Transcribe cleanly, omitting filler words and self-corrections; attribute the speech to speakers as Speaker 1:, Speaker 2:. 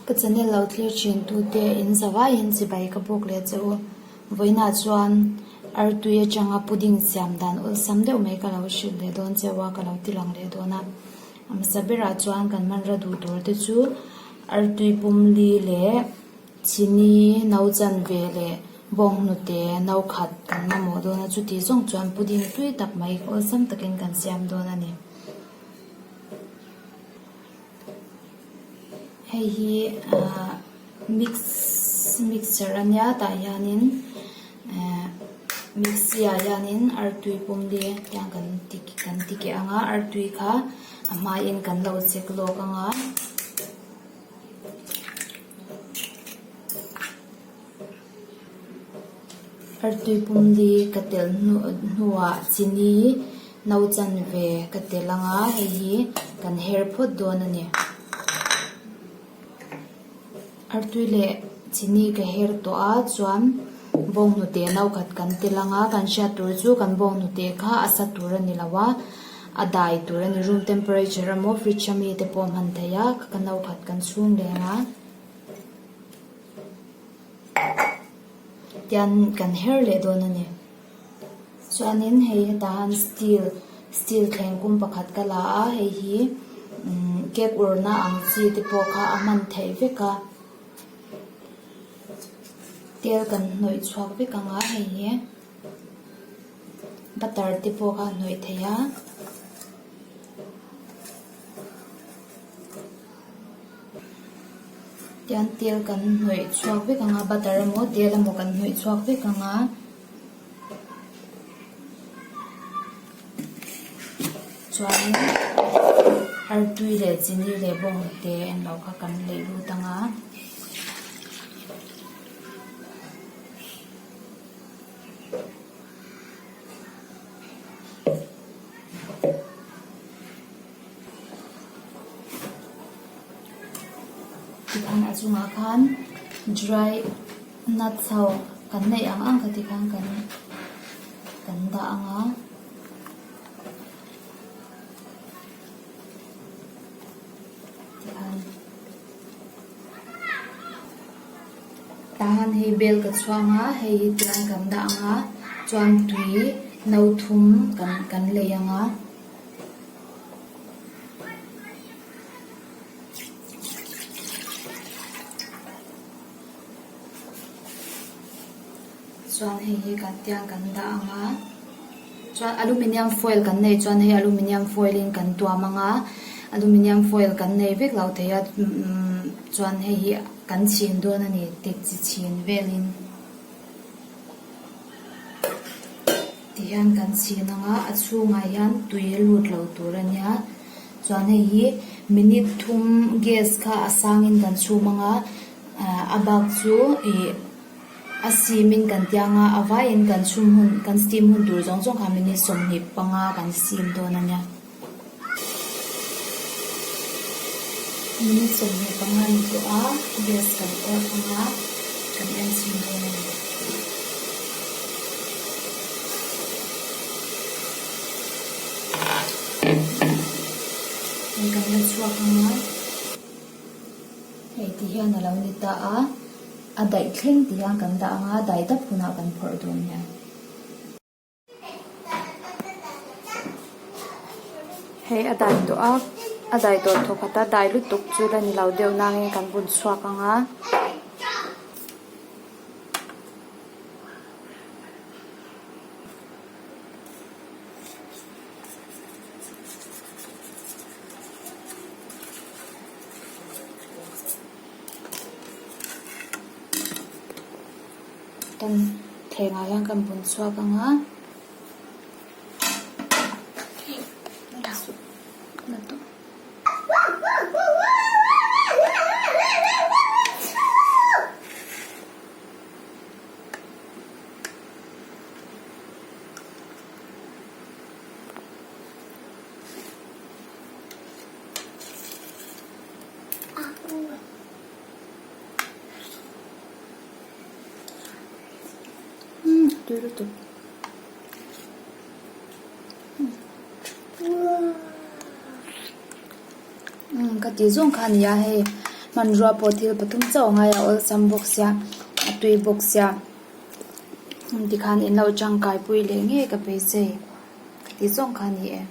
Speaker 1: Ka channel lo thlir thin tute in zavaiin chibai ka buk leh che u. Vawiinah chuan artui atanga pudding siam dan awlsam deuh mai ka lo hrilh leh dawn cheu a, ka lo ti lang leh dawn a. A hmasa berah chuan kan hmanraw duh tur te chu artui pumli leh Chini no chanve leh bawnghnute no khat kan mamawh dawn a, chuti zawng chuan pudding tui tak mai awlsam takin kan siam dawn a ni. Hei hi ahh mix mixer a nia tah hianin ehh mixie ah hianin artui pumli tiang kan ti kan ti keh ang a, artui kha a hmain kan lo chek lawk ang a. Artui pumli ka telh hnuah chini no chanve ka telh ang a, hei hi kan her phawt dawn a ni. Artui leh chini ka her tawh a chuan bawnghnute no khat kan telh ang a, kan hriat tur chu kan bawnghnute kha a sa tur a ni lo a. A dai tur a ni room temperature emaw fridge ami te pawh a hman theih a ka no khat kan chhung leng a tian kan her leh dawn a ni chuanin hei hetah hian steel steel thleng kum pakhat ka la a hei hi umm cake urna ang chi te pawh kha a hman theih vek a tel kan hnawih chhuak vek ang a hei hi. Butter te pawh kha a hnawih theih a. Tian tel kan hnawih chhuak vek ang a butter emaw tel emaw kan hnawih chhuak vek ang a. Chuanin artui leh chini leh bawnghnute englo kha kan leih lut ang a. Tikhan a chungah khan dry nuts ho kan neih ang ang kha tikhan kan kan dah ang a. Tikhan. Tah hian hei bel ka chhuang a hei hi tiang kan dah ang a chuan tui no thum kan kan lei ang a. Chuan hei hi kan tiang kan dah ang a chuan aluminium foil kan neih chuan hei aluminium foil in kan tuam ang a aluminium foil kan nei vek lo thei a umm chuan hei hi kan chhin dawn a ni tek chi chhin velin tihian kan chhin ang a a chhungah hian tui a lut lo tur a nia chuan hei hi minute thum gas kha a sangin kan chhum ang a ah a bak chu ih. A sim in kan tiang a, a vaiin kan chhum hun, kan steam hun tur zawng zawng kha minute 25 kan steam dawn a nia. Minute 25 ni tawh a, gas kan off ang a, kan en chhin dawn a ni. Hei kan la chhuak ang a. Hei ti hian a lo ni ta a, a daih thleng ti hian kan dah ang a, dai dap hunah kan phawrh dawn nia. Hei a dai tawh a, a dai tawh thawkhat a, dai lutuk chu la ni lo deuh nangin kan bun chhuak ang a. Kan thlengah hian kan bun chhuak ang a. Umm tui lutuk. Umm ka tih zawng kha a ni a hei. Hmanrua pawh thil pathum chauh a ngai a, awlsam bawk sia, a tui bawk sia. Tikhan in lo tangkai pui leh ngei ka beisei tih zawng kha a ni e.